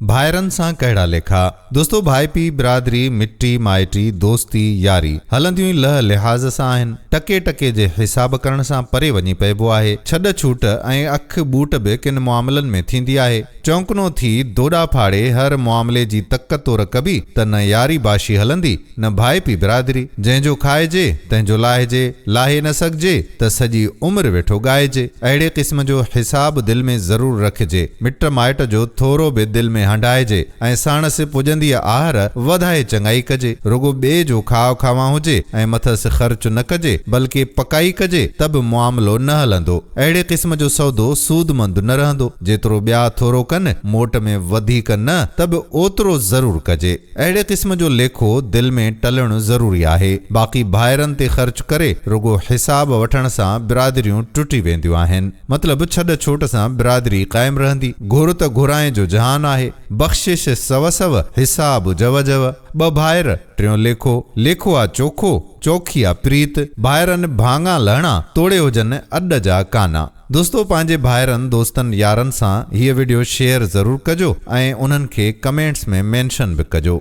ڀائرن سان ڪهڙا ليکا؟ دوستو ڀائپي، برادري، مٽي، مائٽي، دوستي، ياري هلنديون ئي لهه لحاظ سان آهن. ٽڪي ٽڪي جي حساب ڪرڻ سان پري وڃي پئبو آهي. ڇڏ ڇوٽ ۽ اک ٻوٽ به ڪن معاملن ۾ ٿيندي آهي. چؤنڪنو ٿي دوڏا ڦاڙي هر معاملي جي تڪ تور ڪبي ته نه ياري باشي هلندي نه ڀائپي برادري. جنهن جو کائجي، تنهن جو لاهجي، لاهي نه سگهجي ته سڄي عمر ويٺو ڳائجي. اهڙي قسم جو حساب دل ۾ ضرور رکجي. مٽ مائٽ جو ٿورو به دل ۾ هنڍائجي ۽ ساڻس پڄنديء آهر وڌائي چڱائي ڪجي. رڳو ٻئي جو کاء کاوان هجي ۽ مٿس خرچ نه ڪجي، بلڪه پڪائي ڪجي ته به معاملو نه هلندو. اهڙي قسم جو سودو سودمند نه رهندو. جيترو ٻيا ٿورو ڪن، موٽ ۾ وڌيڪ نه ته به اوترو ضرور ڪجي. اهڙي قسم جو ليکو دل ۾ ٽلڻ ضروري آهي. باقي ڀائرن تي خرچ ڪري رڳو حساب وٺڻ سان برادريون ٽٽي وينديون آهن. مطلب ڇڏ ڇوٽ سان برادري قائم رهندي. گهر ته گهرائين جو جهان آهي. بخشش سو سو، حساب جوّ جوّ. ٻه ڀائر، ٽيون ليکو. ليکو آ چوکو، چوکي آ پريت. ڀائرن ڀاڱا لهڻا، توڙي هجن اڏ جا ڪانا. دوستو پنهنجي ڀائرن دوستن يارن سان هيء وڊيو شيئر ضرور ڪجو ۽ انهن کي ڪمينٽس ۾ مينشن به ڪجو.